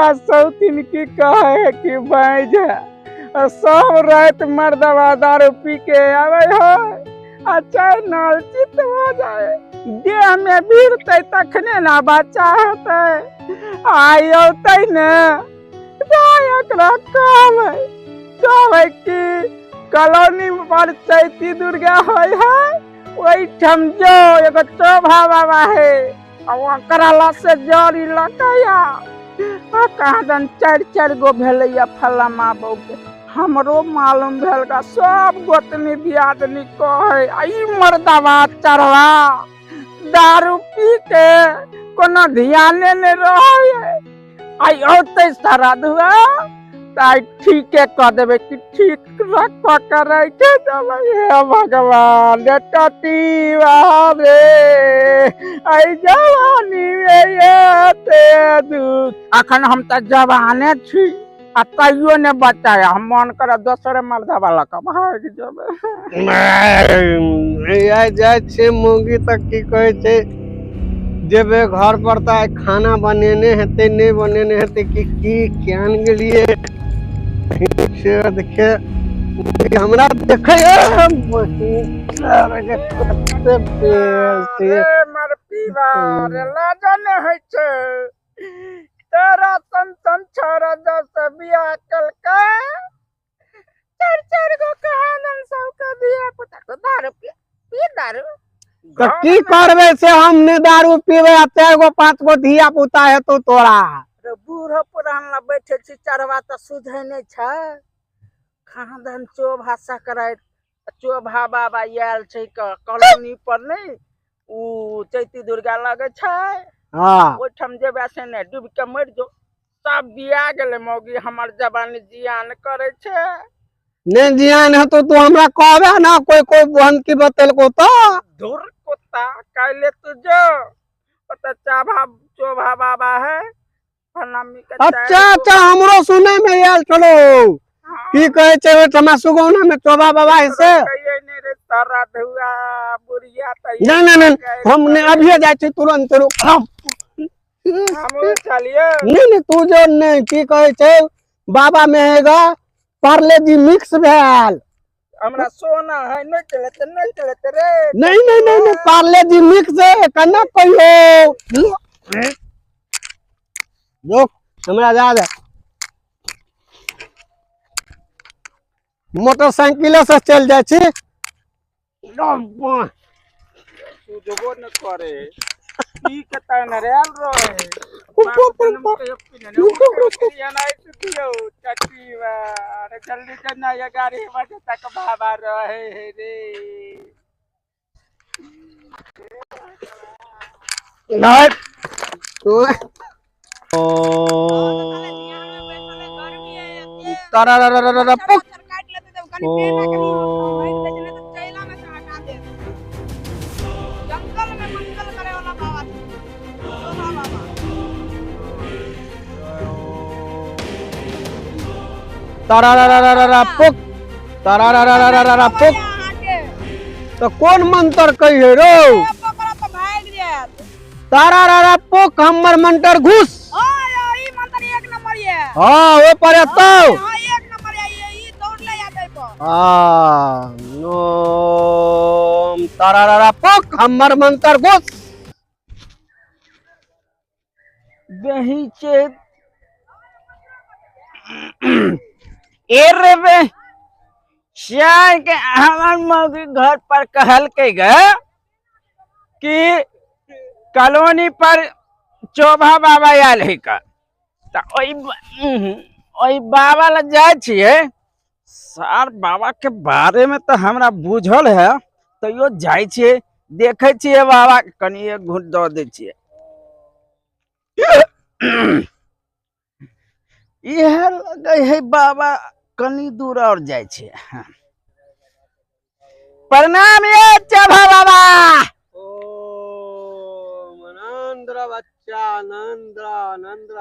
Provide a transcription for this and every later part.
हमरा सौतिन की कहै है कि बाजि है आ सब राति मर्दवा दारू पी के आबै है आ चाय नाल चित हो जाए, देह में भिड़तै तखने ने बच्चा हेतै। आइ औतै ने तऽ एकरा कहबै कहबै कि कॉलोनी पर चैती दुर्गा होइ है, ओहिठाम जो एगो चोभा बाबा है आ ओकरा लग से जड़ी लकैया आ कहाँ दन चारि चारि गो भेलैया फलामा बहू के। हमरो मालूम भेल का सब गोतनी दियादनी कहै आ ई मर्दवा चढ़वा दारू पी के कोनो ध्याने नहि रहै। आइ औतै श्राद्धुआ तऽ आइ ठीके कऽ देबै कि ठीक कऽ के राखि देबै। हे भगवान रे टटीवा रे, आइ जवानी मे एते दुख। अखन हम तऽ जवाने छी आ तैयो नहि बचाय, हम मन करत दोसरे मर्दवा लऽ कऽ भागि जेबै। आइ जाइ छियै मौगी तऽ की कहै छै, जेबै घर पर तऽ आइ खाना बनेने हेतै नहि बनेने हेतै कि की केहन गेलियै से देखे हमरा देखै कते बेर छै। रे मर पीबा रे, लाजो नहि होइ छै तोरा सन सन छोरा दस बियाह केलकै, चारि चारि गो कहानन सबके धिया पुता के दारू पी पी दारू। तऽ की करबै से हम नहि दारू पीबै आ चारि गो पाँच गो धिया पुता हेतौ तोरा। रे बूढ़ो पुरान ला बैठे छी चढ़वा तऽ सुझै नहि छै। कहाँ चोभा सकराइत चोभा बाबा आयल छै कॉलोनी पर नहि उ चैती दुर्गा लगै छै। हँ ओहिठाम जेबै से ने डूबि के मरि जो, सब बिया गेलै मौगी हमर जवानी जियान करै छै। नहि जियान हेतौ तू हमरा कहबे ना, कोई कोई बहन की बतेलको तऽ। धुर कुत्ता, काल्हि तू जो ओतऽ चाभा चोभा बाबा है फलामी के। अच्छा अच्छा, हमरो सुनै में आयल छलो। हाँ। की कहै छै ओहिठमा सुगौना में चोभा बाबा है से। कहियै नहि रे तारा धुआ बुढ़िया तऽ नहि नहि नहि, हम नहि अभिये जाइ छी तुरंत रुक। हमहूँ चलियै। नहि नहि, तू जो नहि की कहै छै बाबा में हेगा पार्ले जी मिक्स भेल। हमरा सोना है नहि चलत नहि चलत रे। नहीं नहीं नहीं नहीं, पार्ले जी मिक्स है कना कहियो जो हमरा जा दे मोटरसाइकिले से चलि जाइ छी। सुझबो न करे की के तैन रेल रहे। अरे जल्दी से ना ये 11 बजे तक बाबा रहे है रे। नहीं तू तारा पुक जंगल में मंगल करे वाला बाबा छै, शोभा बाबा। तारा पुक तारा पुक। अहाँके तऽ कोन मंत्र कहिए रो? पकड़ा तऽ भागि जायत। तारा पुक हमर मंत्र घुस। हाँ यौ, ई मंत्र एक नंबर ये। हाँ ओहि पर एतौ। हाँ एक नंबर ये, ई दौड़ ले जाते पर। हाँ ओम तारा पुक हमर मंत्र घुस। दही चे ए रे बे श्याम के हमर मौगी घर पर कहलकै ग कि कॉलोनी पर चोभा बाबा आयल है का, तऽ ओहि बाबा लग जाइ छियै। सार बाबा के बारे में तऽ हमरा बुझल है, तैयो जाइ छियै देखै छियै बाबा के, कनि एक घूंट दऽ दै छियै। इएह लगै है बाबा, कनि दूर और जाइ छियै। हाँ। प्रणाम ये चोभा बाबा। ओम नंद्र बच्चा नंद्र नंद्र,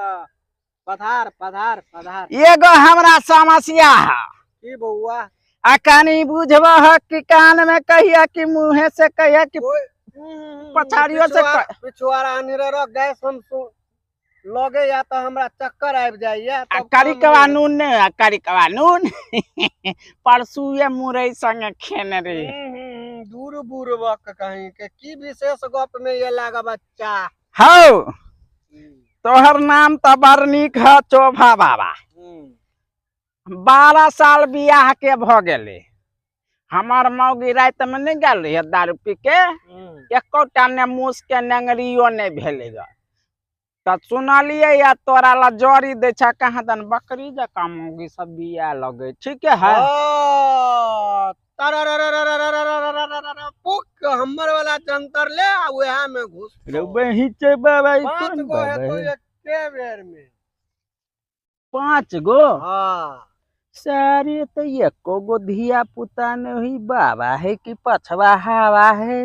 पधार पधार पधार। एगो हमरा समस्या है। की बौआ? आ कनि बुझबह कि कान में कहिया कि मुँहे से कहिया कि पछाड़ियो से पिछुआरा अनेरे रह गैस हम लगैया तऽ हमरा चक्कर आबि जाइया। आ तब काम करिकवा नहि। नून ने, आ करिकवा नून परसुए मुरई संगे खेने रही। दूर बुड़बक कहीं के की विशेष गप में ये लागा बच्चा। हौ, तोहर नाम तऽ बड़ नीक है, चोभा बाबा। 12 साल बियाह के भऽ गेलै। हमर मौगी रातिमे नहि गेल रहियै दारू पी के, एकोटा ने मूस के नेंगरियो नहि भेलै ग। तऽ सुनलियै या तोरा ला जड़ी दै छै कहाँ दन, बकरी जकाँ मौगी सब बिया लगै। ठीके है? पुक हमर वाला जंतर ले आ उएह में घुस। रे बहिचे बाबा, ई 5 कोन गो बाबा हेतौ है? एके बेर में। 5 गो? हाँ। सारे तो एको गो धिया पुता नहीं हुई बाबा है कि पछवा हवा है,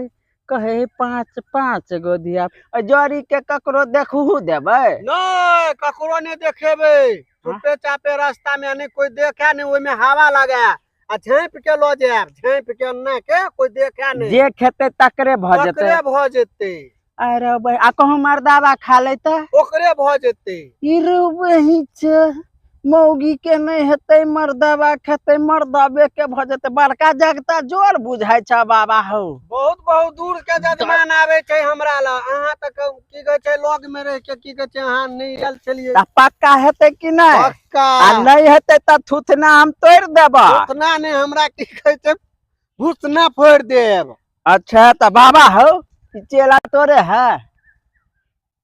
कहे 5 5 गो धिया। आ जड़ी के ककरो देखहु देबै? नहीं, ककरो नहीं देखेबै। चुपे चापे रास्ता में नहीं कोई देखे नहीं, ओहिमे हवा लगा आ झाँपि के लऽ जायब, झाँपि के अन्ना के कोई देखे नहीं। जे खेतै तकरे भऽ जेतै। ओकरे भऽ जेतै। अरे बे, आ कहूँ मर्दाबा खा लेतै? ओकरे भऽ जेतै। ई रे बहिच, मौगी के नहीं हेतै, मर्दाबा खेतै, मर्दाबे के भऽ जेतै। बड़का जगता जोर बुझाइ छ बाबा हौ। बहुत बहुत दूर के जजमान आबै छै हमरा लग। अहाँ तऽ की कहै छै लग में रहि के की कहै छै अहाँ नहि आयल छलियै। तऽ पक्का हेतै कि नहि? पक्का। आ नहि हेतै तऽ थुथना हम तोड़ि देबऽ। थुथना नहि, हमरा की कहै छै भुसना फोड़ि देब। अच्छा तऽ बाबा हौ, ई चेला तोरे है?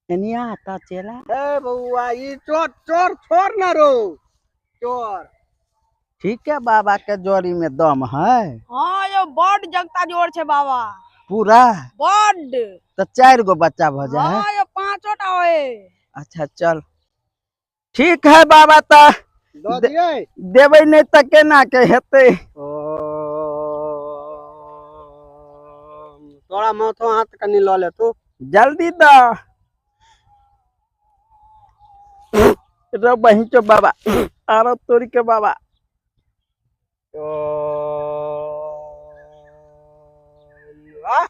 एनिया तऽ चेला। ए बौआ, ई चोर चोर छोड़ ना रो चोर। ठीक है, बाबा के जोड़ी में दम है। हाँ यो, बड जगता जोर छै बाबा। पूरा? बड। तऽ 4 गो बच्चा भऽ जाए है। हाँ यो, 5 टा होए। अच्छा चल ठीक है बाबा, तऽ दऽ दियै? देबै नहि तऽ केना के हेतै? तोरा माथो हाथ कनि लऽ लेतू। जल्दी दऽ रो बहिचो बाबा, आरो तोड़ के बाबा। वाह,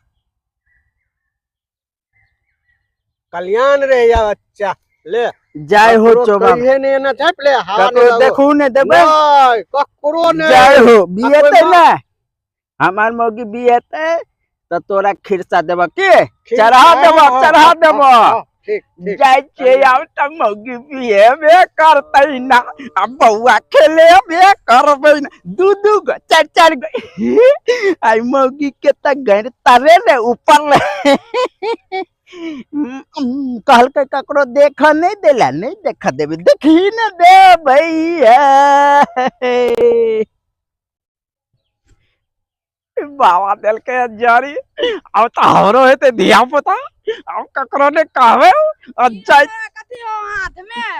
कल्याण रे या बच्चा ले। जय हो ककरो चोबा। कहिए नहीं एना झाँपि ले, हवा ककरो नहीं लगो। देखू ने देबै? नहीं, ककरो नहीं। जय हो। बियेतै कोई ने हमार मौगी, बियेतै तऽ तोरा खिरसा देबऽ की ठीक, चढ़ा हाँ, देबऽ, हाँ, चढ़ा हाँ, देबऽ। हाँ, ठीक ठीक। जाइ छियै आब तऽ मौगी बियेबे करतै ना, आ बौआ खेलेबे करबै ना। 2 2 गो 4 4 गो। आई मौगी के तऽ गैर तरे ने ऊपर कहलकै ककरो देख नहि देला, नहि देख देबै, देखही ने देबै। बाबा देलकै जड़ी, आब तऽ हमरो हेतै धिया पुता। आब ककरो नहि कहबै आ जाइ। कथी हो हाथ में?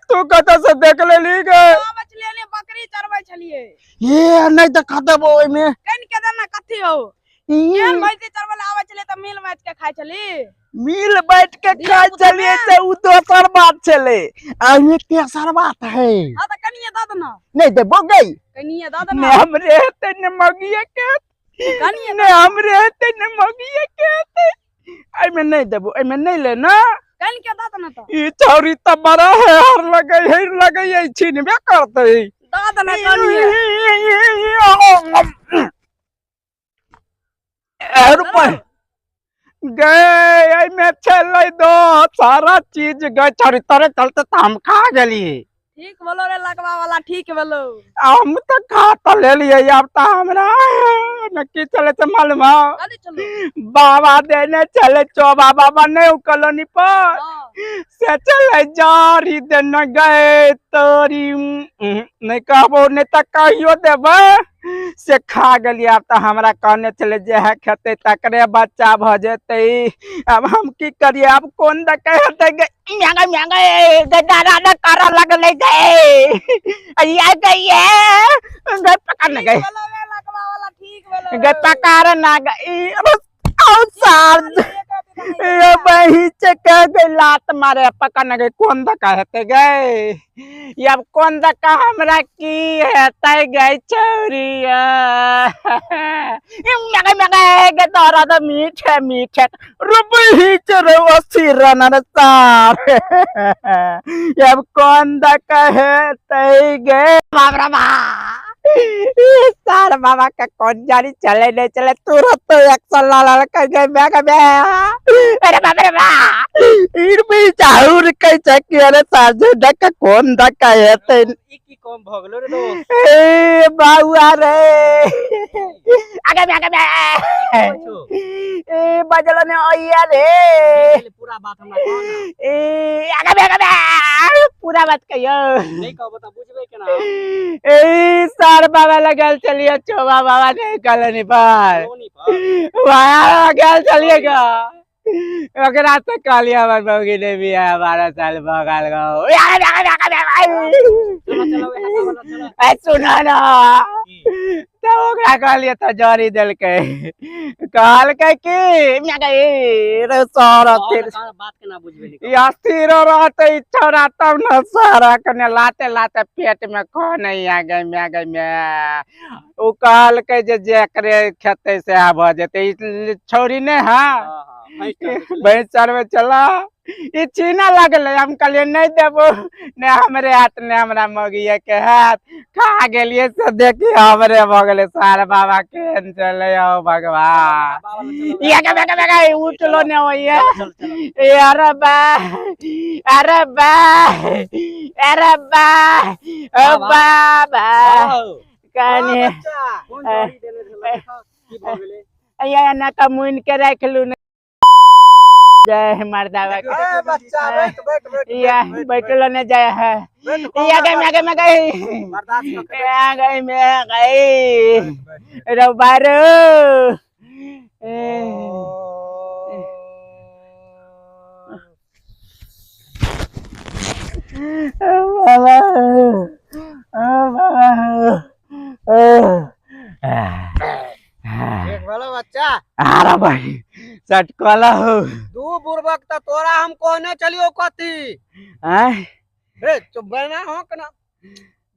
तू कतऽ से देख लेली गे? आबै छलियै ने, बकरी चरबै छलियै। ये नहि देखा देबो ओहिमे। कनि के देना कथी हो? ई केहन भैंसी चरबै लए आबै छलियै तऽ मिल बाँटि के खाइ छली। मिल बैठ के धिया खाइ पुता छलियै ने। से उ दोसर बात छलै, आ एहिमे तेसर बात है। हाँ तऽ कनिये दऽ देना। नहि देबो गई। कनिये दऽ देना। ने हमरे हेतै ने मौगिए के हेतै। कनिये ने हमरे हेतै ने मौगिए के हेतै। एहिमे नहि देबो, एहिमे नहि ले ना। कनि के दऽ देना तऽ। ई छौरी तऽ बड़ा है, हर लगै है, लगै है छिनबे करतै। दऽ देना कनिये। रुपए गए एहिमे छलै दो सारा चीज गए छौरी, तोरे चलते तऽ हम खा गेलियै। ठीक बोलो रे लगवा वाला, ठीक बोलो। हम तऽ खा तऽ लेलियै, आब तऽ हमरा ने की चले छै मालूम हौ? कथी चलो? बाबा देने चले चोबा बाबा नहीं उ कॉलोनी पर। हाँ। से चले जारी देने गए तोरी, नहीं कहबो नहीं तऽ कहियो देबै से खा गेलियै। आब तऽ हमरा कहने छलै जे है खेतै तकरे बच्चा भऽ जेतै। आब हम की करियै? आब कोन दऽ हेतै गे? म्यांगा म्यांगा गे दादा ने करऽ लगलै गे, या गई ये गए पकड़ ठीक गए। बोलो रे लगवा वाला, ठीक बोलो। गे पकड़ ना गई औ सार ए बही के गई लात मारे पकड़ गई। कोन धक्का हेतै गई? अब कोन धक्का हमरा की हेतै गई छौरिया? मगे मगे के तोरा तो मीठे मीठे रुपी चरो सिरन सार। अब कौन द कहे तई गे बाप रे बाप, सार बाबा का कौन जानी चले नहीं चले, तुरंत तो एक्शन ला ला कर गए मैं के मैं। अरे बाप रे बाप, इर भी चाउर के चक्की। अरे सार जे डक कौन द कहे तई। ई की कम भऽ गेलो रे दोस्त? ए बाबुआ रे, आगे में आगे में। की छौ? ए बजलो ने ओइया रे। की भेलै? पूरा बात हमरा कह ना। ए आगे में आगे में, पूरा बात कहियो। नहि कहबो तऽ बुझबै केना हम? ए सार बाबा लगल चलिए चोबा बाबा नहीं कॉलोनी पर। कॉलोनी पर। वहाँ लगल चलिएगा, ओकरा से कहलिए हमर बौगी ने भी है 12 साल भऽ गेल गो। चलो चलो, वएह बाबा लग चलो। ए सुनो ना। की? तऽ ओकरा कहलिए तऽ जड़ी देलकै, कहलकै कि म्या गई रे सर कहऽ अस्थिर। तऽ कहाँ बात केना बुझबै नहीं? ई अस्थिर रहते ई छौड़ा तब न सारा कने लाते लाते पेट में खो नहीं आ गई म्या गई म्या। ओ कहलकै जे जेकरे खेतै सएह भऽ जेतै। ई छौड़ी नहि है। हाँ हाँ, भैंस चरबै छलै। भैंस चरबै चला, ई छीना लगलै। हम कहलियै नहि देबो, ने हमरे हाथ ने हमरा मौगिये के हाथ। खा गेलियै से देखी हमरे भऽ गेलै। सार बाबा केहन चलै हौ भगवान। बाबा लग चलो। ये के बेके बेके उठलो ने होइए। चलो चलो चलो। ए अरे बा, अरे बा, अरे बा, ओ बाबा। बाबा। बाबा, कने बच्चा। कोन जड़ी देने छलै? देखऽ, की भऽ गेलै? ये एना के मुनि के राखलू ने जय मर्दावा के। ए बच्चा, बैठ बैठ बैठ। या बैठ, बैठलो ने जाय है। बैठ, या गई मैं गई मैं गई। बर्दाश्त कऽ के या गई मैं गई। बैठ, बैठ, बैठ। रो बारो। ओ बाबा, ओ बाबा, ओ। एक भेलो बच्चा। अरे भाई सटकला हो। दू बुड़बक तऽ तोरा हम कहने चलियो कथी? आय। रे चुप बना हो केना।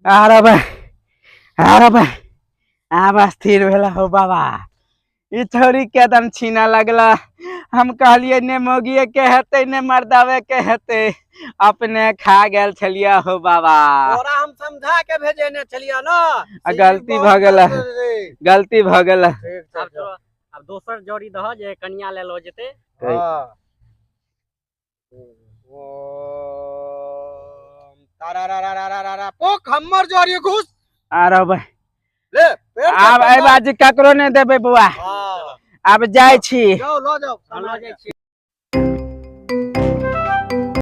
अरे भाई, अरे भाई, आब स्थिर भेला हो बाबा। ई छौड़ी के एकदम छीना लगला। हम कहलिए ने मौगिए के हेतै ने मर्दावे के हेतै, अपने खा गेल छलियै हो बाबा। तोरा हम समझा के भेजेने छलियै ना। आ गलती भऽ गेलै। गलती भऽ गेलै। ठीक छै। आब तो आब दोसर जड़ी दह जे कनिया ले लऽ जेतै। हाँ। ओम तारा रा रा रा रा रा रा पोक हमर जड़ी घुस। अरे भाई। ले पेड़ के आब एहि बंदा- बाजी ककरो नहि देबै बौआ। हाँ। आब जाइ छी। जाओ, लऽ जाओ। हम लऽ जाइ छी।